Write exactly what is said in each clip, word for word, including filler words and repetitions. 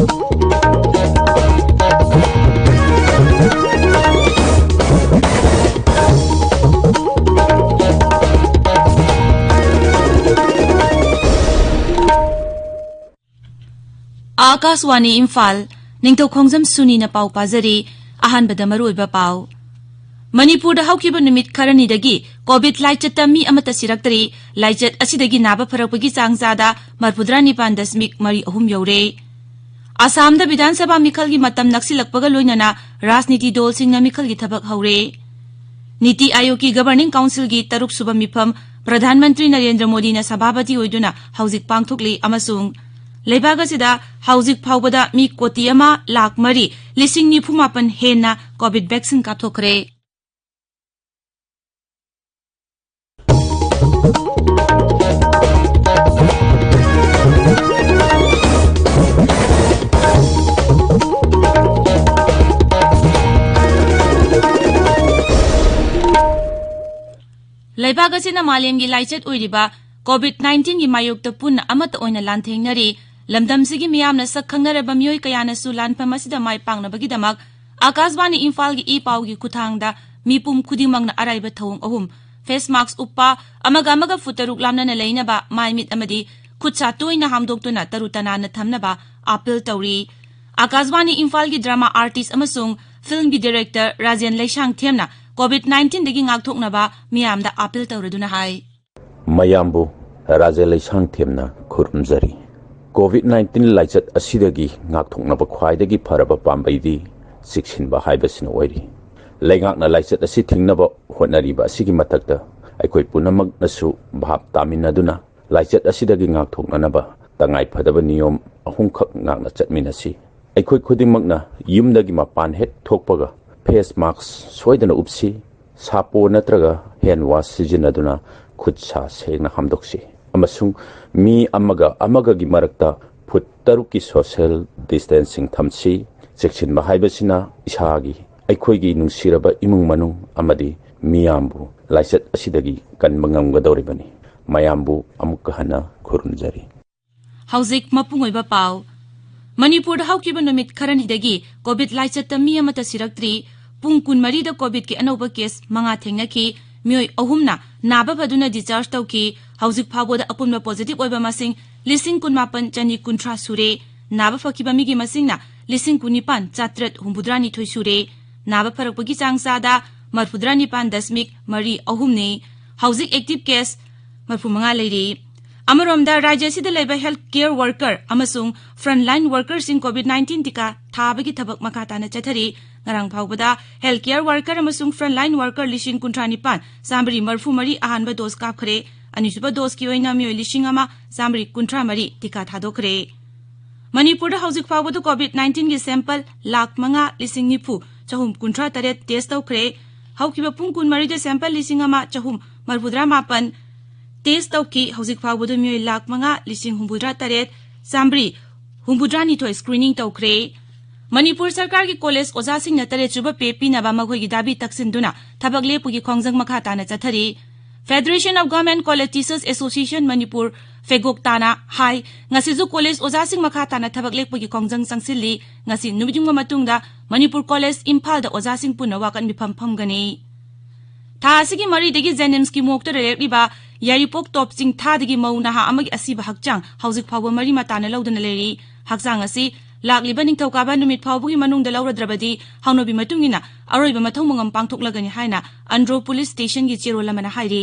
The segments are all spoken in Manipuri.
ꯑꯥꯀꯥꯁꯋꯥꯅꯤ ꯏꯝꯐꯥꯜ, ꯅꯤꯡꯊꯧ ꯈꯣꯡꯖꯝ ꯁꯨꯅꯤꯅ ꯄꯥꯎ ꯄꯥꯖꯔꯤ꯫ ꯑꯍꯥꯟꯕꯗ ꯃꯔꯨꯑꯣꯏꯕ ꯄꯥꯎ꯫ ꯃꯅꯤꯄꯨꯔꯗ ꯍꯧꯈꯤꯕ ꯅꯨꯃꯤꯠ ꯈꯔꯅꯤꯗꯒꯤ ꯀꯣꯚꯤꯗ ꯂꯥꯏꯆꯠꯇ ꯃꯤ ꯑꯃꯠꯇ ꯁꯤꯔꯛꯇ꯭ꯔꯤ꯫ ꯂꯥꯏꯆꯠ ꯑꯁꯤꯗꯒꯤ ꯅꯥꯕ ꯐꯔꯛꯄꯒꯤ ꯆꯥꯡ ꯆꯥꯗ ꯃꯔꯐꯨꯇꯔꯥ ꯅꯤꯄꯥꯟ ꯗꯁꯃꯤꯛ ꯃꯔꯤ ꯑꯍꯨꯝ ꯌꯧꯔꯦ꯫ ꯑꯁꯥꯝꯗ ꯕꯤꯙꯥꯟ ꯁꯚꯥ ꯃꯤꯈꯜꯒꯤ ꯃꯇꯝ ꯅꯛꯁꯤꯜꯂꯛꯄꯒ ꯂꯣꯏꯅꯅ ꯔꯥꯖꯅꯤꯇꯤ ꯗꯣꯜꯁꯤꯡꯅ ꯃꯤꯈꯜꯒꯤ ꯊꯕꯛ ꯍꯧꯔꯦ꯫ ꯅꯤꯇꯤ ꯑꯥꯌꯣꯒꯀꯤ ꯒꯚꯔꯅꯤꯡ ꯀꯥꯎꯟꯁꯤꯜꯒꯤ ꯇꯔꯨꯛ ꯁꯨꯕ ꯃꯤꯐꯝ ꯄ꯭ꯔꯙꯥꯟ ꯃꯟꯇ꯭ꯔꯤ ꯅꯔꯦꯟꯗ꯭ꯔ ꯃꯣꯗꯤꯅ ꯁꯚꯥꯄꯇꯤ ꯑꯣꯏꯗꯨꯅ ꯍꯧꯖꯤꯛ ꯄꯥꯡꯊꯣꯛꯂꯤ ꯑꯃꯁꯨꯡ ꯂꯩꯕꯥꯛ ꯑꯁꯤꯗ ꯍꯧꯖꯤꯛ ꯐꯥꯎꯕꯗ ꯃꯤ ꯀꯣꯇꯤ ꯑꯃ ꯂꯥꯈ ꯃꯔꯤ ꯂꯤꯁꯤꯡ ꯅꯤꯐꯨ ꯃꯥꯄꯟ ꯍꯦꯟꯅ ꯀꯣꯚꯤꯗ ꯚꯦꯛꯁꯤꯟ ꯀꯥꯞꯊꯣꯛꯈ꯭ꯔꯦ꯫ ꯂꯩꯕꯥꯛ ꯑꯁꯤꯅ ꯃꯥꯂꯦꯝꯒꯤ ꯂꯥꯏꯆꯠ ꯑꯣꯏꯔꯤꯕ ꯀꯣꯚꯤꯗ ꯅꯥꯏꯟꯇꯤꯟꯒꯤ ꯃꯥꯌꯣꯛꯇ ꯄꯨꯟꯅ ꯑꯃꯠꯇ ꯑꯣꯏꯅ ꯂꯥꯟꯊꯦꯡꯅꯔꯤ꯫ ꯂꯝꯗꯝꯁꯤꯒꯤ ꯃꯤꯌꯥꯝꯅ ꯁꯛ ꯈꯪꯅꯔꯕ ꯃꯤꯑꯣꯏ ꯀꯌꯥꯅꯁꯨ ꯂꯥꯟꯐꯝ ꯑꯁꯤꯗ ꯃꯥꯏ ꯄꯥꯛꯅꯕꯒꯤꯗꯃꯛ ꯑꯥꯀꯥꯁꯕꯥꯅꯤ ꯏꯝꯐꯥꯜꯒꯤ ꯏ ꯄꯥꯎꯒꯤ ꯈꯨꯠꯊꯥꯡꯗ ꯃꯤꯄꯨꯝ ꯈꯨꯗꯤꯡꯃꯛꯅ ꯑꯔꯥꯏꯕ ꯊꯧꯑꯣꯡ ꯑꯍꯨꯝ: ꯐꯦꯁ ꯃꯥꯛꯁ ꯎꯞꯄ, ꯑꯃꯒ ꯑꯃꯒ ꯐꯨꯠ ꯇꯔꯨꯛ ꯂꯥꯞꯅꯅ ꯂꯩꯅꯕ, ꯃꯥꯏ ꯃꯤꯠ ꯑꯃꯗꯤ ꯈꯨꯠ ꯁꯥ ꯇꯣꯏꯅ ꯍꯥꯝꯗꯣꯛꯇꯨꯅ ꯇꯔꯨ ꯇꯅꯥꯟꯅ ꯊꯝꯅꯕ ꯑꯥꯄꯤꯜ ꯇꯧꯔꯤ꯫ ꯑꯥꯀꯥꯁꯕꯥꯅꯤ ꯏꯝꯐꯥꯜꯒꯤ ꯗ꯭ꯔꯃꯥ ꯑꯥꯔꯇꯤꯁ ꯑꯃꯁꯨꯡ ꯐꯤꯜꯝꯒꯤ ꯗꯤꯔꯦꯛꯇꯔ ꯔꯥꯖꯦꯟ ꯂꯩꯁꯥꯡꯊꯦꯝꯅ ꯀꯣꯚꯤꯗ ꯅꯥꯏꯟꯇꯤꯟꯗꯒꯤ ꯉꯥꯛꯊꯣꯛꯅꯕ ꯃꯤꯌꯥꯝꯗ ꯑꯥꯄꯤꯜ ꯇꯧꯔꯗꯨꯅ ꯍꯥꯏ꯫ ꯃꯌꯥꯝꯕꯨ ꯔꯥꯖꯦꯟ ꯂꯩꯁꯥꯡꯊꯦꯝꯅ ꯈꯨꯔꯨꯝꯖꯔꯤ꯫ ꯀꯣꯚꯤꯗ ꯅꯥꯏꯟꯇꯤꯟ ꯂꯥꯏꯆꯠ ꯑꯁꯤꯗꯒꯤ ꯉꯥꯛꯊꯣꯛꯅꯕ ꯈ꯭ꯋꯥꯏꯗꯒꯤ ꯐꯔꯕ ꯄꯥꯝꯕꯩꯗꯤ ꯆꯦꯛꯁꯤꯟꯕ ꯍꯥꯏꯕꯁꯤꯅ ꯑꯣꯏꯔꯤ꯫ ꯂꯩꯉꯥꯛꯅ ꯂꯥꯏꯆꯠ ꯑꯁꯤ ꯊꯤꯡꯅꯕ ꯍꯣꯠꯅꯔꯤꯕ ꯑꯁꯤꯒꯤ ꯃꯊꯛꯇ ꯑꯩꯈꯣꯏ ꯄꯨꯝꯅꯃꯛꯅꯁꯨ ꯚꯥꯞ ꯇꯥꯃꯤꯟꯅꯗꯨꯅ ꯂꯥꯏꯆꯠ ꯑꯁꯤꯗꯒꯤ ꯉꯥꯛꯊꯣꯛꯅꯅꯕ ꯇꯉꯥꯏꯐꯗꯕ ꯅꯤꯌꯣꯝ ꯑꯍꯨꯝꯈꯛ ꯉꯥꯛꯅ ꯆꯠꯃꯤꯟꯅꯁꯤ꯫ ꯑꯩꯈꯣꯏ ꯈꯨꯗꯤꯡꯃꯛꯅ ꯌꯨꯝꯗꯒꯤ ꯃꯄꯥꯟ ꯍꯦꯛ ꯊꯣꯛꯄꯒ ꯐꯦꯁ ꯃꯥꯛꯁ ꯁꯣꯏꯗꯅ ꯎꯞꯁꯤ, ꯁꯥꯄꯣꯟ ꯅꯠꯇ꯭ꯔꯒ ꯍꯦꯟ ꯋꯥꯁ ꯁꯤꯖꯤꯟꯅꯗꯨꯅ ꯈꯨꯠ ꯁꯥ ꯁꯦꯡꯅ ꯍꯥꯝꯗꯣꯛꯁꯤ ꯑꯃꯁꯨꯡ ꯃꯤ ꯑꯃꯒ ꯑꯃꯒꯒꯤ ꯃꯔꯛꯇ ꯐꯨꯠ ꯇꯔꯨꯛꯀꯤ ꯁꯣꯁꯤꯌꯦꯜ ꯗꯤꯁꯇꯦꯟꯁꯤꯡ ꯊꯝꯁꯤ꯫ ꯆꯦꯛꯁꯤꯟꯕ ꯍꯥꯏꯕꯁꯤꯅ ꯏꯁꯥꯒꯤ, ꯑꯩꯈꯣꯏꯒꯤ ꯅꯨꯡꯁꯤꯔꯕ ꯏꯃꯨꯡ ꯃꯅꯨꯡ ꯑꯃꯗꯤ ꯃꯤꯌꯥꯝꯕꯨ ꯂꯥꯏꯆꯠ ꯑꯁꯤꯗꯒꯤ ꯀꯟꯕ ꯉꯝꯒꯗꯧꯔꯤꯕꯅꯤ꯫ ꯃꯌꯥꯝꯕꯨ ꯑꯃꯨꯛꯀ ꯍꯟꯅ ꯈꯨꯔꯨꯝꯖꯔꯤ꯫ ꯍꯧꯖꯤꯛ ꯃꯄꯨꯡ ꯑꯣꯏꯕ ꯄꯥꯎ꯫ ꯃꯅꯤꯄꯨꯔꯗ ꯍꯧꯈꯤꯕ ꯅꯨꯃꯤꯠ ꯈꯔꯅꯤꯗꯒꯤ ꯀꯣꯚꯤꯗ ꯂꯥꯏꯆꯠꯇ ꯃꯤ ꯑꯃꯠꯇ ꯁꯤꯔꯛꯇ꯭ꯔꯤ꯫ ꯄꯨꯡ ꯀꯨꯟꯃꯔꯤꯗ ꯀꯣꯚꯤꯗꯀꯤ ꯑꯅꯧꯕ ꯀꯦꯁ ꯃꯉꯥ ꯊꯦꯡꯅꯈꯤ꯫ ꯃꯤꯑꯣꯏ ꯑꯍꯨꯝꯅ ꯅꯥꯕ ꯐꯗꯨꯅ ꯗꯤꯁꯆꯥꯔꯖ ꯇꯧꯈꯤ꯫ ꯍꯧꯖꯤꯛ ꯐꯥꯎꯕꯗ ꯑꯄꯨꯟꯕ ꯄꯣꯖꯤꯇꯤꯚ ꯑꯣꯏꯕ ꯃꯁꯤꯡ ꯂꯤꯁꯤꯡ ꯀꯨꯟꯃꯥꯄꯟ ꯆꯅꯤ ꯀꯨꯟꯊ꯭ꯔꯥ ꯁꯨꯔꯦ꯫ ꯅꯥꯕ ꯐꯈꯤꯕ ꯃꯤꯒꯤ ꯃꯁꯤꯡꯅ ꯂꯤꯁꯤꯡ ꯀꯨꯟꯅꯤꯄꯥꯟ ꯆꯥꯇ꯭ꯔꯦꯠ ꯍꯨꯝꯐꯨꯇꯔꯥꯅꯤꯊꯣꯏ ꯁꯨꯔꯦ꯫ ꯅꯥꯕ ꯐꯔꯛꯄꯒꯤ ꯆꯥꯡ ꯆꯥꯗ ꯃꯔꯐꯨꯇꯔꯥꯅꯤꯄꯥꯟ ꯗꯁꯃꯤꯛ ꯃꯔꯤ ꯑꯍꯨꯝꯅꯤ꯫ ꯍꯧꯖꯤꯛ ꯑꯦꯛꯇꯤꯚ ꯀꯦꯁ ꯃꯔꯐꯨꯃꯉꯥ ꯂꯩꯔꯤ꯫ ꯑꯃꯔꯣꯝꯗ, ꯔꯥꯖ꯭ꯌ ꯑꯁꯤꯗ ꯂꯩꯕ ꯍꯦꯜꯊ ꯀꯦꯌꯔ ꯋꯥꯔꯀꯔ ꯑꯃꯁꯨꯡ ꯐ꯭ꯔꯟꯠꯂꯥꯏꯟ ꯋꯥꯔꯀꯔꯁꯤꯡ ꯀꯣꯚꯤꯗ ꯅꯥꯏꯟꯇꯤꯟ ꯇꯤꯀꯥ ꯊꯥꯕꯒꯤ ꯊꯕꯛ ꯃꯈꯥ ꯇꯥꯅ ꯆꯠꯊꯔꯤ꯫ ꯉꯔꯥꯡ ꯐꯥꯎꯕꯗ ꯍꯦꯜꯊ ꯀꯦꯌꯔ ꯋꯥꯔꯀꯔ ꯑꯃꯁꯨꯡ ꯐ꯭ꯔꯟꯠꯂꯥꯏꯟ ꯋꯥꯔꯀꯔ ꯂꯤꯁꯤꯡ ꯀꯨꯟꯊ꯭ꯔꯥ ꯅꯤꯄꯥꯟ ꯆꯥꯝꯃꯔꯤ ꯃꯔꯐꯨ ꯃꯔꯤ ꯑꯍꯥꯟꯕ ꯗꯣꯁ ꯀꯥꯞꯈ꯭ꯔꯦ꯫ ꯑꯅꯤꯁꯨꯕ ꯗꯣꯁꯀꯤ ꯑꯣꯏꯅ ꯃꯤꯑꯣꯏ ꯂꯤꯁꯤꯡ ꯑꯃ ꯆꯥꯝꯃꯔꯤ ꯀꯨꯟꯊ꯭ꯔꯥ ꯃꯔꯤ ꯇꯤꯀꯥ ꯊꯥꯗꯣꯛꯈ꯭ꯔꯦ꯫ ꯃꯅꯤꯄꯨꯔꯗ ꯍꯧꯖꯤꯛ ꯐꯥꯎꯕꯗ ꯀꯣꯚꯤꯗ ꯅꯥꯏꯟꯇꯤꯟꯒꯤ ꯁꯦꯝꯄꯜ ꯂꯥꯈ ꯃꯉꯥ ꯂꯤꯁꯤꯡ ꯅꯤꯐꯨ ꯆꯍꯨꯝ ꯀꯨꯟꯊ꯭ꯔꯥ ꯇꯔꯦꯠ ꯇꯦꯁ ꯇꯧꯈ꯭ꯔꯦ꯫ ꯍꯧꯈꯤꯕ ꯄꯨꯡ ꯀꯨꯟꯃꯔꯤꯗ ꯁꯦꯝꯄꯜ ꯂꯤꯁꯤꯡ ꯑꯃ ꯆꯍꯨꯝ ꯃꯔꯐꯨꯇꯔꯥ ꯃꯥꯄꯟ ꯇꯦꯁ ꯇꯧꯈꯤ꯫ ꯍꯧꯖꯤꯛ ꯐꯥꯎꯕꯗ ꯃꯤꯑꯣꯏ ꯂꯥꯈ ꯃꯉꯥ ꯂꯤꯁꯤꯡ ꯍꯨꯝꯐꯨꯇꯔꯥ ꯇꯔꯦꯠ ꯆꯥꯝꯃꯔꯤ ꯍꯨꯝꯐꯨꯇꯔꯥꯅꯤꯊꯣꯏ ꯁ꯭ꯀ꯭ꯔꯤꯅꯤꯡ ꯇꯧꯈ꯭ꯔꯦ꯫ ꯃꯅꯤꯄꯨꯔ ꯁꯔꯀꯥꯔꯒꯤ ꯀꯣꯂꯦꯖ ꯑꯣꯖꯥꯁꯤꯡꯅ ꯇꯔꯦꯠ ꯁꯨꯕ ꯄꯦ ꯄꯤꯅꯕ ꯃꯈꯣꯏꯒꯤ ꯗꯥꯕꯤ ꯇꯛꯁꯤꯟꯗꯨꯅ ꯊꯕꯛ ꯂꯦꯞꯄꯒꯤ ꯈꯣꯡꯖꯪ ꯃꯈꯥ ꯇꯥꯅ ꯆꯠꯊꯔꯤ꯫ Federation of Government College Teachers Association Manipur, ꯐꯦꯒꯣꯛꯇꯥꯅ ꯍꯥꯏ, ꯉꯁꯤꯁꯨ ꯀꯣꯂꯦꯖ ꯑꯣꯖꯥꯁꯤꯡ ꯃꯈꯥ ꯇꯥꯅ ꯊꯕꯛ ꯂꯦꯞꯄꯒꯤ ꯈꯣꯡꯖꯪ ꯆꯪꯁꯤꯜꯂꯤ꯫ ꯉꯁꯤ ꯅꯨꯃꯤꯠ ꯌꯨꯡꯕ ꯃꯇꯨꯡꯗ ꯃꯅꯤꯄꯨꯔ ꯀꯣꯂꯦꯖ ꯏꯝꯐꯥꯜꯗ ꯑꯣꯖꯥꯁꯤꯡ ꯄꯨꯟꯅ ꯋꯥꯀꯠ ꯃꯤꯐꯝ ꯐꯝꯒꯅꯤ꯫ ꯊꯥ ꯑꯁꯤꯒꯤ ꯃꯔꯤꯗꯒꯤ ꯖꯦꯅꯤꯝꯁꯀꯤ ꯃꯣꯛꯇ ꯂꯩꯔꯛꯂꯤꯕ ꯌꯥꯏꯔꯤꯄꯣꯛ ꯇꯣꯞ ꯆꯤꯡꯊꯥꯗꯒꯤ ꯃꯧ ꯅꯍꯥ ꯑꯃꯒꯤ ꯑꯁꯤꯕ ꯍꯛꯆꯥꯡ ꯍꯧꯖꯤꯛ ꯐꯥꯎꯕ ꯃꯔꯤ ꯃꯇꯥꯅ ꯂꯧꯗꯨꯅ ꯂꯩꯔꯤ꯫ ꯍꯛꯆꯥꯡ ꯑꯁꯤ ꯂꯥꯛꯂꯤꯕ ꯅꯤꯡꯊꯧꯀꯥꯕ ꯅꯨꯃꯤꯠ ꯐꯥꯎꯕꯒꯤ ꯃꯅꯨꯡꯗ ꯂꯧꯔꯗ꯭ꯔꯕꯗꯤ ꯍꯧꯅꯕꯤ ꯃꯇꯨꯡ ꯏꯟꯅ ꯑꯔꯣꯏꯕ ꯃꯊꯧ ꯃꯉꯝ ꯄꯥꯡꯊꯣꯛꯂꯒꯅꯤ ꯍꯥꯏꯅ ꯑꯟꯗ꯭ꯔꯣ ꯄꯨꯂꯤꯁ ꯁ꯭ꯇꯦꯁꯟꯒꯤ ꯆꯦꯔꯣꯜ ꯑꯃꯅ ꯍꯥꯏꯔꯤ꯫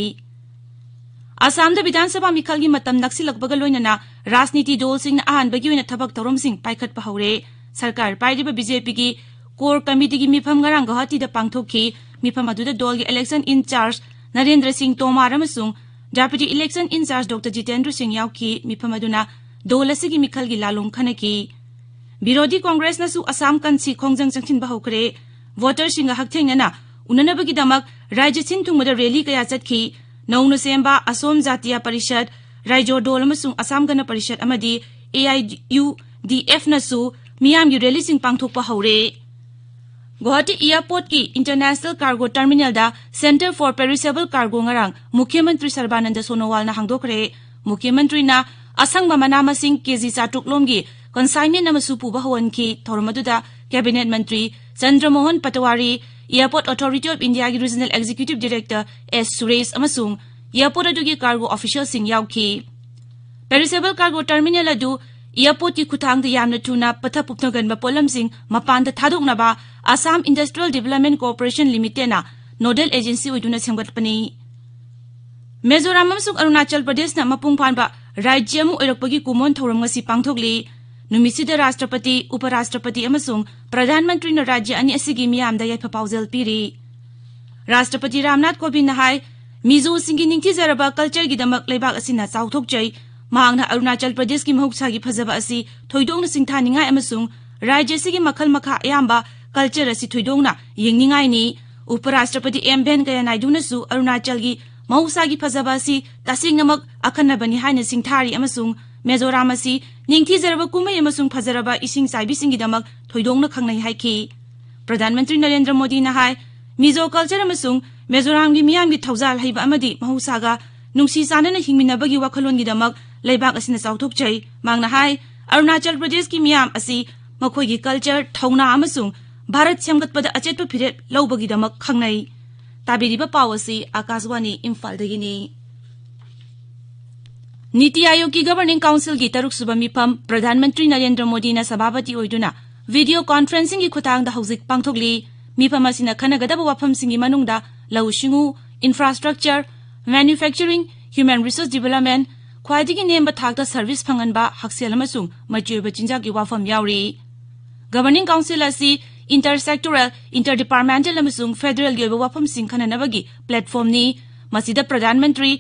ꯑꯁꯥꯝꯗ ꯕꯤꯙꯥꯟ ꯁꯚꯥ ꯃꯤꯈꯜꯒꯤ ꯃꯇꯝ ꯅꯛꯁꯤꯜꯂꯛꯄꯒ ꯂꯣꯏꯅꯅ ꯔꯥꯖꯅꯤꯇꯤ ꯗꯣꯜꯁꯤꯡꯅ ꯑꯍꯥꯟꯕꯒꯤ ꯑꯣꯏꯅ ꯊꯕꯛ ꯊꯧꯔꯝꯁꯤꯡ ꯄꯥꯏꯈꯠꯄ ꯍꯧꯔꯦ꯫ ꯁꯔꯀꯥꯔ ꯄꯥꯏꯔꯤꯕ ꯕꯤ ꯖꯦ ꯄꯤꯒꯤ ꯀꯣꯔ ꯀꯃꯤꯇꯤꯒꯤ ꯃꯤꯐꯝ ꯉꯔꯥꯡ ꯒꯧꯍꯥꯇꯤꯗ ꯄꯥꯡꯊꯣꯛꯈꯤ꯫ ꯃꯤꯐꯝ ꯑꯗꯨꯗ ꯗꯣꯜꯒꯤ ꯏꯂꯦꯛꯁꯟ ꯏꯟꯆꯥꯔꯖ ꯅꯔꯦꯟꯗ꯭ꯔ ꯁꯤꯡ ꯇꯣꯃꯥꯔ ꯑꯃꯁꯨꯡ ꯗꯦꯄ꯭ꯌꯨꯇꯤ ꯏꯂꯦꯛꯁꯟ ꯏꯟꯆꯥꯔꯖ ꯗꯣꯛꯇꯔ ꯖꯤꯇꯦꯟꯗ꯭ꯔ ꯁꯤꯡ ꯌꯥꯎꯈꯤ꯫ ꯃꯤꯐꯝ ꯑꯗꯨꯅ ꯗꯣꯜ ꯑꯁꯤꯒꯤ ꯃꯤꯈꯜꯒꯤ ꯂꯥꯂꯣꯡ ꯈꯟꯅꯈꯤ꯫ ꯕꯤꯔꯣꯙꯤ ꯀꯣꯡꯒ꯭ꯔꯦꯁꯅꯁꯨ ꯑꯁꯥꯝ ꯀꯟꯁꯤ ꯈꯣꯡꯖꯪ ꯆꯪꯁꯤꯟꯕ ꯍꯧꯈ꯭ꯔꯦ꯫ ꯚꯣꯇꯔꯁꯤꯡꯒ ꯍꯛꯊꯦꯡꯅꯅ ꯎꯅꯅꯕꯒꯤꯗꯃꯛ ꯔꯥꯖ꯭ꯌ ꯁꯤꯟ ꯊꯨꯡꯕꯗ ꯔꯦꯂꯤ ꯀꯌꯥ ꯆꯠꯈꯤ꯫ ꯅꯧꯅ ꯁꯦꯝꯕ ꯑꯁꯣꯝ ꯖꯥꯇꯤꯌꯥ ꯄꯔꯤꯁꯠ, ꯔꯥꯏꯖꯣ ꯗꯣꯜ ꯑꯃꯁꯨꯡ ꯑꯁꯥꯝ ꯒꯅ ꯄꯔꯤꯁꯠ ꯑꯃꯗꯤ ꯑꯦ ꯑꯥꯏ ꯌꯨ ꯗꯤ ꯑꯦꯐꯅꯁꯨ ꯃꯤꯌꯥꯝꯒꯤ ꯔꯦꯂꯤꯁꯤꯡ ꯄꯥꯡꯊꯣꯛꯄ ꯍꯧꯔꯦ꯫ ꯒꯨꯋꯥꯍꯥꯇꯤ ꯏꯌꯥꯔꯄꯣꯔꯠꯀꯤ ꯏꯟꯇꯔꯅꯦꯁꯅꯦꯜ ꯀꯥꯔꯒꯣ ꯇꯔꯃꯤꯅꯦꯜꯗ Centre for Perishable Cargo ꯉꯔꯥꯡ ꯃꯨꯈ꯭ꯌ ꯃꯟꯇ꯭ꯔꯤ ꯁꯔꯕꯥꯅꯟꯗ ꯁꯣꯅꯣꯋꯥꯜꯅ ꯍꯥꯡꯗꯣꯛꯈ꯭ꯔꯦ꯫ ꯃꯨꯈ꯭ꯌ ꯃꯟꯇ꯭ꯔꯤꯅ ꯑꯁꯪꯕ ꯃꯅꯥ ꯃꯁꯤꯡ ꯀꯦꯖꯤ ꯆꯥꯇ꯭ꯔꯨꯛ ꯂꯣꯝꯒꯤ consignment ꯑꯃꯁꯨ ꯄꯨꯕ ꯍꯧꯍꯟꯈꯤ꯫ ꯊꯧꯔꯝ ꯑꯗꯨꯗ Cabinet Mantri ꯆꯟꯗ꯭ꯔꯃꯣꯍꯟ ꯄꯇꯋꯥꯔꯤ, Airport Authority of Indiaꯒꯤ Regional Executive Director S Suresh ꯑꯃꯁꯨꯡ airport ꯑꯗꯨꯒꯤ cargo officialꯁꯤꯡ ꯌꯥꯎꯈꯤ꯫ Perishable cargo terminal ꯑꯗꯨ airportꯀꯤ ꯈꯨꯠꯊꯥꯡꯗ ꯌꯥꯝꯅ ꯊꯨꯅ ꯄꯠꯊ ꯄꯨꯝꯊꯒꯟꯕ ꯄꯣꯠꯂꯝꯁꯤꯡ ꯃꯄꯥꯟꯗ ꯊꯥꯗꯣꯛꯅꯕ Assam Industrial Development Corporation Limitedꯅ nodal agency ꯑꯣꯏꯗꯨꯅ ꯁꯦꯝꯒꯠꯄꯅꯤ꯫ ꯃꯤꯖꯣꯔꯥꯝ ꯑꯃꯁꯨꯡ ꯑꯔꯨꯅꯥꯆꯜ ꯄ꯭ꯔꯗꯦꯁꯅ ꯃꯄꯨꯡ ꯐꯥꯕ ꯔꯥꯖ꯭ꯌ ꯑꯃ ꯑꯣꯏꯔꯛꯄꯒꯤ ꯀꯨꯝꯑꯣꯟ ꯊꯧꯔꯝ ꯉꯁꯤ ꯄꯥꯡꯊꯣꯛꯂꯤ꯫ ꯅꯨꯃꯤꯠꯁꯤꯗ ꯔꯥꯁꯇ꯭ꯔꯄꯇꯤ, ꯎꯄ ꯔꯥꯁꯇ꯭ꯔꯄꯇꯤ ꯑꯃꯁꯨꯡ ꯄ꯭ꯔꯙꯥꯟ ꯃꯟꯇ꯭ꯔꯤꯅ ꯔꯥꯖ꯭ꯌ ꯑꯅꯤ ꯑꯁꯤꯒꯤ ꯃꯤꯌꯥꯝꯗ ꯌꯥꯏꯐ ꯄꯥꯎꯖꯦꯜ ꯄꯤꯔꯤ꯫ ꯔꯥꯁꯇ꯭ꯔꯄꯇꯤ ꯔꯥꯝꯅꯥꯊ ꯀꯣꯕꯤꯟꯗꯅ ꯍꯥꯏ, ꯃꯤꯖꯣꯁꯤꯡꯒꯤ ꯅꯤꯡꯊꯤꯖꯔꯕ cultureꯒꯤꯗꯃꯛ ꯂꯩꯕꯥꯛ ꯑꯁꯤꯅ ꯆꯥꯎꯊꯣꯛꯆꯩ꯫ ꯃꯍꯥꯛꯅ ꯑꯔꯨꯅꯥꯆꯜ ꯄ꯭ꯔꯗꯦꯁꯀꯤ ꯃꯍꯧꯁꯥꯒꯤ ꯐꯖꯕ ꯑꯁꯤ ꯊꯣꯏꯗꯣꯛꯅ ꯁꯤꯡꯊꯥꯅꯤꯡꯉꯥꯏ ꯑꯃꯁꯨꯡ ꯔꯥꯖ꯭ꯌ ꯑꯁꯤꯒꯤ ꯃꯈꯜ ꯃꯈꯥ ꯑꯌꯥꯝꯕ culture ꯑꯁꯤ ꯊꯣꯏꯗꯣꯛꯅ ꯌꯦꯡꯅꯤꯡꯉꯥꯏꯅꯤ꯫ ꯎꯄ ꯔꯥꯁꯇ꯭ꯔꯄꯇꯤ ꯑꯦꯝ ꯚꯦꯟꯀꯌꯥ ꯅꯥꯏꯗꯨꯅꯁꯨ ꯑꯔꯨꯅꯥꯆꯜꯒꯤ ꯃꯍꯧꯁꯥꯒꯤ ꯐꯖꯕ ꯑꯁꯤ ꯇꯁꯦꯡꯅꯃꯛ ꯑꯈꯟꯅꯕꯅꯤ ꯍꯥꯏꯅ ꯁꯤꯡꯊꯥꯔꯤ ꯑꯃꯁꯨꯡ ꯃꯤꯖꯣꯔꯥꯝ ꯑꯁꯤ ꯅꯤꯡꯊꯤꯖꯔꯕ ꯀꯨꯝꯍꯩ ꯑꯃꯁꯨꯡ ꯐꯖꯔꯕ ꯏꯁꯤꯡ ꯆꯥꯏꯕꯤꯁꯤꯡꯒꯤꯗꯃꯛ ꯊꯣꯏꯗꯣꯛꯅ ꯈꯪꯅꯩ ꯍꯥꯏꯈꯤ꯫ ꯄ꯭ꯔꯙꯥꯟ ꯃꯟꯇ꯭ꯔꯤ ꯅꯔꯦꯟꯗ꯭ꯔ ꯃꯣꯗꯤꯅ ꯍꯥꯏ, ꯃꯤꯖꯣ culture ꯑꯃꯁꯨꯡ ꯃꯤꯖꯣꯔꯥꯝꯒꯤ ꯃꯤꯌꯥꯝꯒꯤ ꯊꯧꯖꯥꯜ ꯍꯩꯕ ꯑꯃꯗꯤ ꯃꯍꯧꯁꯥꯒ ꯅꯨꯡꯁꯤ ꯆꯥꯟꯅꯅ ꯍꯤꯡꯃꯤꯟꯅꯕꯒꯤ ꯋꯥꯈꯜꯂꯣꯟꯒꯤꯗꯃꯛ ꯂꯩꯕꯥꯛ ꯑꯁꯤꯅ ꯆꯥꯎꯊꯣꯛꯆꯩ꯫ ꯃꯍꯥꯛꯅ ꯍꯥꯏ, ꯑꯔꯨꯅꯥꯆꯜ ꯄ꯭ꯔꯗꯦꯁꯀꯤ ꯃꯤꯌꯥꯝ ꯑꯁꯤ ꯃꯈꯣꯏꯒꯤ culture, ꯊꯧꯅꯥ ꯑꯃꯁꯨꯡ ꯚꯥꯔꯠ ꯁꯦꯝꯒꯠꯄꯗ ꯑꯆꯦꯠꯄ ꯐꯤꯔꯦꯞ ꯂꯧꯕꯒꯤꯗꯃꯛ ꯈꯪꯅꯩ꯫ ꯇꯥꯕꯤꯔꯤꯕ ꯄꯥꯎ ꯑꯁꯤ ꯑꯥꯀꯥꯁꯕꯥꯅꯤ ꯏꯝꯐꯥꯜꯗꯒꯤꯅꯤ꯫ ꯅꯤꯇꯤ ꯑꯥꯌꯣꯒꯀꯤ Governing Councilꯒꯤ ꯇꯔꯨꯛꯁꯨꯕ ꯃꯤꯐꯝ ꯄ꯭ꯔꯙꯥꯟ ꯃꯟꯇ꯭ꯔꯤ ꯅꯔꯦꯟꯗ꯭ꯔ ꯃꯣꯗꯤꯅ ꯁꯚꯥꯄꯇꯤ ꯑꯣꯏꯗꯨꯅ video conferencingꯒꯤ ꯈꯨꯠꯊꯥꯡꯗ ꯍꯧꯖꯤꯛ ꯄꯥꯡꯊꯣꯛꯂꯤ꯫ ꯃꯤꯐꯝ ꯑꯁꯤꯅ ꯈꯟꯅꯒꯗꯕ ꯋꯥꯐꯝꯁꯤꯡꯒꯤ ꯃꯅꯨꯡꯗ ꯂꯧꯎ ꯁꯤꯡꯎ, infrastructure, manufacturing, human resource development, ꯈ꯭ꯋꯥꯏꯗꯒꯤ ꯅꯦꯝꯕ ꯊꯥꯛꯇ service ꯐꯪꯍꯟꯕ, ꯍꯛꯁꯦꯜ ꯑꯃꯁꯨꯡ ꯃꯆꯤ ꯑꯣꯏꯕ ꯆꯤꯟꯖꯥꯛꯀꯤ ꯋꯥꯐꯝ ꯌꯥꯎꯔꯤ꯫ Governing Council ꯑꯁꯤ inter-sectoral, inter-departmental ꯑꯃꯁꯨꯡ federalꯒꯤ ꯑꯣꯏꯕ ꯋꯥꯐꯝꯁꯤꯡ ꯈꯟꯅꯅꯕꯒꯤ platformꯅꯤ꯫ ꯃꯁꯤꯗ ꯄ꯭ꯔꯙꯥꯟ ꯃꯟꯇ꯭ꯔꯤ,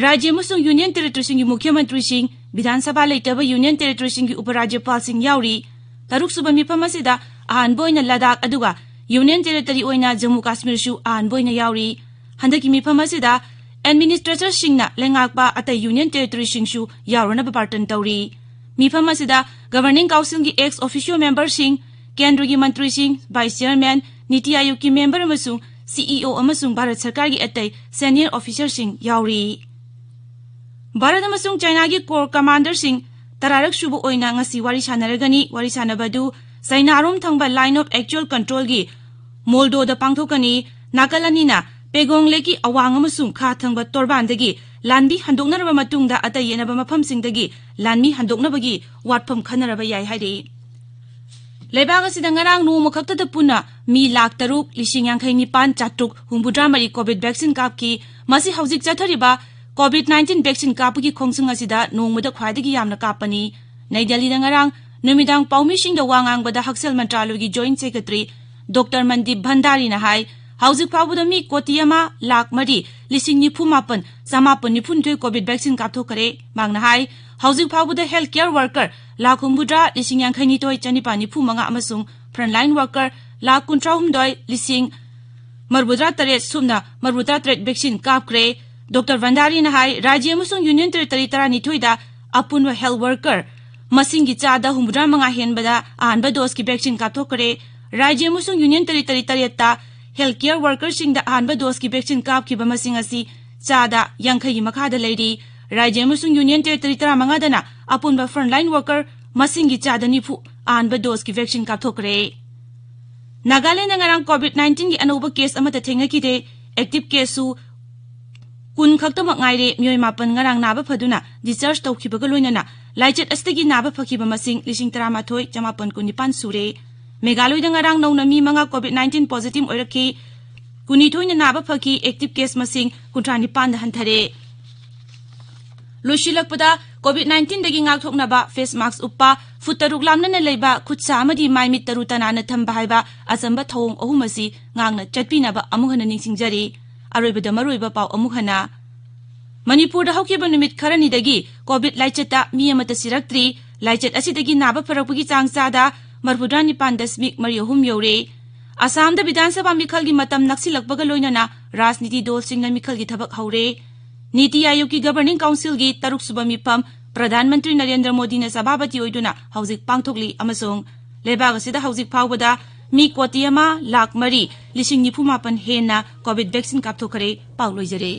ꯔꯥꯖ꯭ꯌ ꯑꯃꯁꯨꯡ ꯌꯨꯅꯤꯌꯟ ꯇꯦꯔꯤꯇꯣꯔꯤꯁꯤꯡꯒꯤ ꯃꯨꯈ꯭ꯌ ꯃꯟꯇ꯭ꯔꯤꯁꯤꯡ, ꯕꯤꯙꯥꯟ ꯁꯚꯥ ꯂꯩꯇꯕ ꯌꯨꯅꯤꯌꯟ ꯇꯦꯔꯤꯇꯣꯔꯤꯁꯤꯡꯒꯤ ꯎꯄꯔꯥꯖ꯭ꯌꯄꯥꯜꯁꯤꯡ ꯌꯥꯎꯔꯤ꯫ ꯇꯔꯨꯛꯁꯨꯕ ꯃꯤꯐꯝ ꯑꯁꯤꯗ ꯑꯍꯥꯟꯕ ꯑꯣꯏꯅ ꯂꯗꯥꯈ, ꯑꯗꯨꯒ ꯌꯨꯅꯤꯌꯟ ꯇꯦꯔꯤꯇꯣꯔꯤ ꯑꯣꯏꯅ ꯖꯝꯃꯨ ꯀꯥꯁꯃꯤꯔꯁꯨ ꯑꯍꯥꯟꯕ ꯑꯣꯏꯅ ꯌꯥꯎꯔꯤ꯫ ꯍꯟꯗꯛꯀꯤ ꯃꯤꯐꯝ ꯑꯁꯤꯗ administratorꯁꯤꯡꯅ ꯂꯩꯉꯥꯛꯄ ꯑꯇꯩ ꯌꯨꯅꯤꯌꯟ ꯇꯦꯔꯤꯇꯣꯔꯤꯁꯤꯡꯁꯨ ꯌꯥꯎꯔꯨꯅꯕ ꯕꯥꯔꯇꯟ ꯇꯧꯔꯤ꯫ ꯃꯤꯐꯝ ꯑꯁꯤꯗ Governing Councilꯒꯤ ex officio memberꯁꯤꯡ, ꯀꯦꯟꯗ꯭ꯔꯒꯤ ꯃꯟꯇ꯭ꯔꯤꯁꯤꯡ, vice chairman, ꯅꯤꯇꯤ ꯑꯥꯌꯣꯒꯀꯤ member ꯑꯃꯁꯨꯡ CEO ꯑꯃꯁꯨꯡ ꯚꯥꯔꯠ ꯁꯔꯀꯥꯔꯒꯤ ꯑꯇꯩ senior officerꯁꯤꯡ ꯌꯥꯎꯔꯤ꯫ ꯚꯥꯔꯠ ꯑꯃꯁꯨꯡ ꯆꯥꯏꯅꯥꯒꯤ core commanderꯁꯤꯡ ꯇꯔꯥꯔꯛ ꯁꯨꯕ ꯑꯣꯏꯅ ꯉꯁꯤ ꯋꯥꯔꯤ ꯁꯥꯟꯅꯔꯒꯅꯤ꯫ ꯋꯥꯔꯤ ꯁꯥꯟꯅꯕ ꯑꯗꯨ ꯆꯩꯅꯥꯔꯣꯝ ꯊꯪꯕ Line of Actual Controlꯒꯤ ꯃꯣꯜꯗꯣꯗ ꯄꯥꯡꯊꯣꯛꯀꯅꯤ꯫ ꯅꯥꯀꯜ ꯑꯅꯤꯅ ꯄꯦꯒꯣꯡ ꯂꯦꯛꯀꯤ ꯑꯋꯥꯡ ꯑꯃꯁꯨꯡ ꯈꯥ ꯊꯪꯕ ꯇꯣꯔꯕꯥꯟꯗꯒꯤ ꯂꯥꯟꯃꯤ ꯍꯟꯗꯣꯛꯅꯔꯕ ꯃꯇꯨꯡꯗ ꯑꯇꯩ ꯌꯦꯟꯅꯕ ꯃꯐꯝꯁꯤꯡꯗꯒꯤ ꯂꯥꯟꯃꯤ ꯍꯟꯗꯣꯛꯅꯕꯒꯤ ꯋꯥꯠꯐꯝ ꯈꯟꯅꯔꯕ ꯌꯥꯏ ꯍꯥꯏꯔꯤ꯫ ꯂꯩꯕꯥꯛ ꯑꯁꯤꯗ ꯉꯔꯥꯡ ꯅꯣꯡꯃ ꯈꯛꯇꯗ ꯄꯨꯟꯅ ꯃꯤ ꯂꯥꯈ ꯇꯔꯨꯛ ꯂꯤꯁꯤꯡ ꯌꯥꯡꯈꯩ ꯅꯤꯄꯥꯟ ꯆꯥꯇ꯭ꯔꯨꯛ ꯍꯨꯝꯐꯨꯇꯔꯥ ꯃꯔꯤ ꯀꯣꯚꯤꯗ ꯚꯦꯛꯁꯤꯟ ꯀꯥꯞꯈꯤ꯫ ꯃꯁꯤ ꯍꯧꯖꯤꯛ ꯆꯠꯊꯔꯤꯕ ꯀꯣꯚꯤꯗ ꯅꯥꯏꯟꯇꯤꯟ ꯚꯦꯛꯁꯤꯟ ꯀꯥꯞꯄꯒꯤ ꯈꯣꯡꯖꯪ ꯑꯁꯤꯗ ꯅꯣꯡꯃꯗ ꯈ꯭ꯋꯥꯏꯗꯒꯤ ꯌꯥꯝꯅ ꯀꯥꯞꯄꯅꯤ꯫ ꯅꯩ ꯗꯦꯜꯂꯤꯗ ꯉꯔꯥꯡ ꯅꯨꯃꯤꯗꯥꯡ ꯄꯥꯎꯃꯤꯁꯤꯡꯗ ꯋꯥ ꯉꯥꯡꯕꯗ ꯍꯛꯁꯦꯜ ꯃꯟꯇ꯭ꯔꯥꯂꯣꯏꯒꯤ ꯖꯣꯏꯟꯠ ꯁꯦꯀ꯭ꯔꯦꯇꯔꯤ ꯗꯣꯛꯇꯔ ꯃꯟꯗꯤꯞ ꯚꯟꯗꯥꯔꯤꯅ ꯍꯥꯏ, ꯍꯧꯖꯤꯛ ꯐꯥꯎꯕꯗ ꯃꯤ ꯀꯣꯇꯤ ꯑꯃ ꯂꯥꯈ ꯃꯔꯤ ꯂꯤꯁꯤꯡ ꯅꯤꯐꯨ ꯃꯥꯄꯟ ꯆꯃꯥꯄꯟ ꯅꯤꯐꯨ ꯅꯤꯊꯣꯏ ꯀꯣꯚꯤꯗ ꯚꯦꯛꯁꯤꯟ ꯀꯥꯞꯊꯣꯛꯈ꯭ꯔꯦ꯫ ꯃꯍꯥꯛꯅ ꯍꯥꯏ, ꯍꯧꯖꯤꯛ ꯐꯥꯎꯕꯗ ꯍꯦꯜꯊ ꯀꯦꯌꯔ ꯋꯥꯔꯀꯔ ꯂꯥꯈ ꯍꯨꯝꯐꯨꯇꯔꯥ ꯂꯤꯁꯤꯡ ꯌꯥꯡꯈꯩ ꯅꯤꯊꯣꯏ ꯆꯅꯤꯄꯥꯟ ꯅꯤꯐꯨ ꯃꯉꯥ ꯑꯃꯁꯨꯡ ꯐ꯭ꯔꯟꯂꯥꯏꯟ ꯋꯥꯔꯀꯔ ꯂꯥꯈ ꯀꯨꯟꯊ꯭ꯔꯥ ꯍꯨꯝꯗꯣꯏ ꯂꯤꯁꯤꯡ ꯃꯔꯤꯐꯨꯇꯔꯥ ꯇꯔꯦꯠ ꯁꯨꯞꯅ ꯃꯔꯤꯐꯨꯇꯔꯥ ꯇꯔꯦꯠ ꯚꯦꯛꯁꯤꯟ ꯀꯥꯞꯈ꯭ꯔꯦ꯫ ꯗꯣꯛꯇꯔ ꯚꯟꯗꯥꯔꯤꯅ ꯍꯥꯏ, ꯔꯥꯖ꯭ꯌ ꯑꯃꯁꯨꯡ ꯌꯨꯅꯤꯌꯟ ꯇꯦꯔꯤꯇꯣꯔꯤ ꯇꯔꯥꯅꯤꯊꯣꯏꯗ ꯑꯄꯨꯟꯕ ꯍꯦꯜꯊ ꯋꯥꯔꯀꯔ ꯃꯁꯤꯡꯒꯤ ꯆꯥꯗ ꯍꯨꯝꯐꯨꯇꯔꯥ ꯃꯉꯥ ꯍꯦꯟꯕꯗ ꯑꯍꯥꯟꯕ ꯗꯣꯁꯀꯤ ꯚꯦꯛꯁꯤꯟ ꯀꯥꯞꯊꯣꯛꯈ꯭ꯔꯦ꯫ ꯔꯥꯖ꯭ꯌ ꯑꯃꯁꯨꯡ ꯌꯨꯅꯤꯌꯟ ꯇꯦꯔꯤꯇꯣꯔꯤ ꯇꯔꯦꯠꯇ ꯍꯦꯜꯊ ꯀꯦꯌꯔ ꯋꯥꯔꯀꯔꯁꯤꯡꯗ ꯑꯍꯥꯟꯕ ꯗꯣꯁꯀꯤ ꯚꯦꯛꯁꯤꯟ ꯀꯥꯞꯈꯤꯕ ꯃꯁꯤꯡ ꯑꯁꯤ ꯆꯥꯗ ꯌꯥꯡꯈꯩꯒꯤ ꯃꯈꯥꯗ ꯂꯩꯔꯤ꯫ ꯔꯥꯖ꯭ꯌ ꯑꯃꯁꯨꯡ ꯌꯨꯅꯤꯌꯟ ꯇꯦꯔꯤꯇꯣꯔꯤ ꯇꯔꯥꯃꯉꯥꯗꯅ ꯑꯄꯨꯟꯕ ꯐ꯭ꯔꯟꯂꯥꯏꯟ ꯋꯥꯔꯀꯔ ꯃꯁꯤꯡꯒꯤ ꯆꯥꯗ ꯅꯤꯐꯨ ꯑꯍꯥꯟꯕ ꯗꯣꯁꯀꯤ ꯚꯦꯛꯁꯤꯟ ꯀꯥꯞꯊꯣꯛꯈ꯭ꯔꯦ꯫ ꯅꯥꯒꯥꯂꯦꯟꯗ ꯉꯔꯥꯡ ꯀꯣꯚꯤꯗ ꯅꯥꯏꯟꯇꯤꯟꯒꯤ ꯑꯅꯧꯕ ꯀꯦꯁ ꯑꯃꯠꯇ ꯊꯦꯡꯅꯈꯤꯗꯦ꯫ ꯑꯦꯛꯇꯤꯚ ꯀꯦꯁꯁꯨ ꯀꯨꯟ ꯈꯛꯇꯃꯛ ꯉꯥꯏꯔꯦ꯫ ꯃꯤꯑꯣꯏ ꯃꯥꯄꯟ ꯉꯔꯥꯡ ꯅꯥꯕ ꯐꯗꯨꯅ ꯗꯤꯁꯆꯥꯔꯖ ꯇꯧꯈꯤꯕꯒ ꯂꯣꯏꯅꯅ ꯂꯥꯏꯆꯠ ꯑꯁꯤꯗꯒꯤ ꯅꯥꯕ ꯐꯈꯤꯕ ꯃꯁꯤꯡ ꯂꯤꯁꯤꯡ ꯇꯔꯥꯃꯥꯊꯣꯏ ꯆꯃꯥꯄꯟ ꯀꯨꯟꯅꯤꯄꯥꯟ ꯁꯨꯔꯦ꯫ ꯃꯦꯘꯥꯂꯣꯏꯗ ꯉꯔꯥꯡ ꯅꯧꯅ ꯃꯤ ꯃꯉꯥ ꯀꯣꯚꯤꯗ ꯅꯥꯏꯟꯇꯤꯟ ꯄꯣꯖꯤꯇꯤꯚ ꯑꯣꯏꯔꯛꯈꯤ꯫ ꯀꯨꯟꯅꯤꯊꯣꯏꯅ ꯅꯥꯕ ꯐꯈꯤ꯫ ꯑꯦꯛꯇꯤꯚ ꯀꯦꯁ ꯃꯁꯤꯡ ꯀꯨꯟꯊ꯭ꯔꯥ ꯅꯤꯄꯥꯟꯗ ꯍꯟꯊꯔꯦ꯫ ꯂꯣꯏꯁꯤꯜꯂꯛꯄꯗ, ꯀꯣꯚꯤꯗ ꯅꯥꯏꯟꯇꯤꯟꯗꯒꯤ ꯉꯥꯛꯊꯣꯛꯅꯕ ꯐꯦꯁ ꯃꯥꯛꯁ ꯎꯞꯄ, ꯐꯨꯠ ꯇꯔꯨꯛ ꯂꯥꯞꯅꯅ ꯂꯩꯕ, ꯈꯨꯠ ꯁꯥ ꯑꯃꯗꯤ ꯃꯥꯏ ꯃꯤꯠ ꯇꯔꯨ ꯇꯅꯥꯟꯅ ꯊꯝꯕ ꯍꯥꯏꯕ ꯑꯆꯝꯕ ꯊꯧꯑꯣꯡ ꯑꯍꯨꯝ ꯑꯁꯤ ꯉꯥꯛꯅ ꯆꯠꯄꯤꯅꯕ ꯑꯃꯨꯛ ꯍꯟꯅ ꯅꯤꯡꯁꯤꯡꯖꯔꯤ꯫ ꯑꯔꯣꯏꯕꯗ ꯃꯔꯨꯑꯣꯏꯕ ꯄꯥꯎ ꯑꯃꯨꯛ ꯍꯟꯅ꯫ ꯃꯅꯤꯄꯨꯔꯗ ꯍꯧꯈꯤꯕ ꯅꯨꯃꯤꯠ ꯈꯔꯅꯤꯗꯒꯤ ꯀꯣꯚꯤꯗ ꯂꯥꯏꯆꯠꯇ ꯃꯤ ꯑꯃꯠꯇ ꯁꯤꯔꯛꯇ꯭ꯔꯤ꯫ ꯂꯥꯏꯆꯠ ꯑꯁꯤꯗꯒꯤ ꯅꯥꯕ ꯐꯔꯛꯄꯒꯤ ꯆꯥꯡ ꯆꯥꯗ ꯃꯔꯤꯐꯨꯇꯔꯥ ꯅꯤꯄꯥꯟ ꯗꯁꯃꯤꯛ ꯃꯔꯤ ꯑꯍꯨꯝ ꯌꯧꯔꯦ꯫ ꯑꯁꯥꯝꯗ ꯕꯤꯙꯥꯟ ꯁꯚꯥ ꯃꯤꯈꯜꯒꯤ ꯃꯇꯝ ꯅꯛꯁꯤꯜꯂꯛꯄꯒ ꯂꯣꯏꯅꯅ ꯔꯥꯖꯅꯤꯇꯤ ꯗꯣꯜꯁꯤꯡꯅ ꯃꯤꯈꯜꯒꯤ ꯊꯕꯛ ꯍꯧꯔꯦ꯫ ꯅꯤꯇꯤ ꯑꯥꯌꯣꯒꯀꯤ ꯒꯚꯔꯅꯤꯡ ꯀꯥꯎꯟꯁꯤꯜꯒꯤ ꯇꯔꯨꯛ ꯁꯨꯕ ꯃꯤꯐꯝ ꯄ꯭ꯔꯙꯥꯟ ꯃꯟꯇ꯭ꯔꯤ ꯅꯔꯦꯟꯗ꯭ꯔ ꯃꯣꯗꯤꯅ ꯁꯚꯥꯄꯇꯤ ꯑꯣꯏꯗꯨꯅ ꯍꯧꯖꯤꯛ ꯄꯥꯡꯊꯣꯛꯂꯤ ꯑꯃꯁꯨꯡ ꯂꯩꯕꯥꯛ ꯑꯁꯤꯗ ꯍꯧꯖꯤꯛ ꯐꯥꯎꯕꯗ ꯃꯤ ꯀꯣꯇꯤ ꯑꯃ ꯂꯥꯈ ꯃꯔꯤ ꯂꯤꯁꯤꯡ ꯅꯤꯐꯨ ꯃꯥꯄꯟ ꯍꯦꯟꯅ ꯀꯣꯚꯤꯗ ꯚꯦꯛꯁꯤꯟ ꯀꯥꯞꯊꯣꯛꯈ꯭ꯔꯦ꯫ ꯄꯥꯎ ꯂꯣꯏꯖꯔꯦ꯫